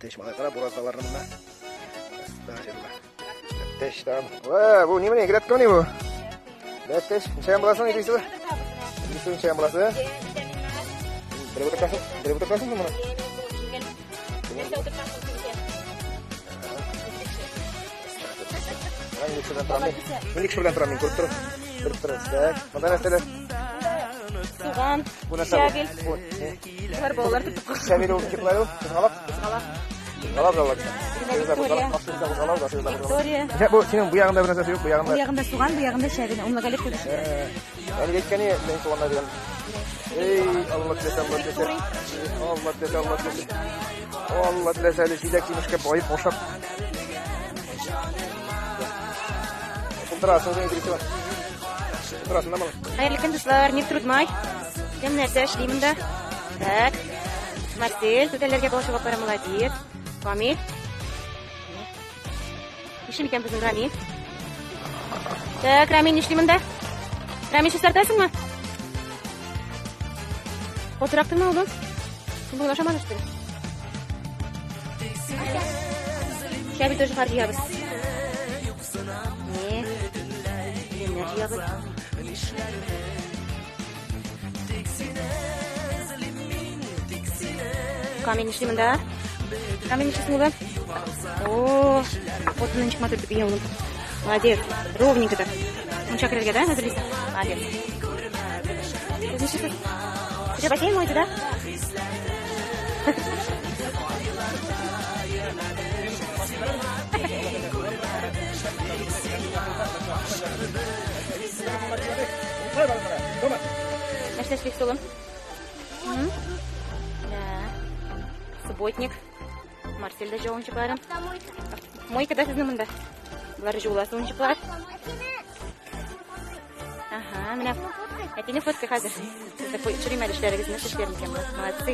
Бәттеш, малай, кара бураздаларны монда. Астагфирулла. Бәттеш там. Ва, бу нимә, грядка ни бу? Бәттеш, ничәгән буласың, Идрисова? Идрисова ничәгән буласы? Берәү утыртасың, берәү утыртасың моны? Мин кеше белән торам мин. Мин кеше белән торам мин, күреп торам. Белеп торам. Так, монда нәрсәләр? Суган, Бу нәрсә бу? щавель. Бу, не? Болар балалар тотып Щавель ул ничек ул? Кызгалак? Кызгалак. Кызгалак алар. Виктория. Виктория. Менә бу синең бу ягында бер нәрсәсе юк, бу ягында. Бу ягында суган, бу ягында щавель. Ул многолетка төшә. Әле әйткәне мин суганнар дигән. Эй, Алла теләсә, Алла теләсә. Алла теләсә, Алла теләсә. Алла теләсә, әле җиләк җимешкә баеп ашап. Булдырасың, Идрисова. Булдырасың да, малай. Хәерле көн, дуслар. Мир труд май. Кем нәрсә эшли монда? Так. Марсель, түтәлләргә бал чабып бара, молодец. Камил. Нишли микән безнең Рамил? Так, Рамил нишли монда? Рамил, чистартасыңмы? Отырактыңмы, улым? Син бүген ашамадың, что ли? Щавель тоже кар җыябыз. Не? Үләннәр җыябыз. Камил нишли монда? Камил нишлисең, улым? О, отынны ничек матур итеп өя, улым. Молодец. Ровненько так. Мунча керергә, да, әзерлисең? Молодец. Сез нишлисез? Уже бассейн моете, да? Нәрсә эшлисез, улым? М? Да. Субботник. Марсель дә җыя уенчыкларын. Мойка да сезнең монда. Болар җуыла уенчыклар. Ага, менә. Әтине фотка хәзер. Сез дә төшерим әле эшләрегезне, нәрсә эшләр микән болар. Молодцы.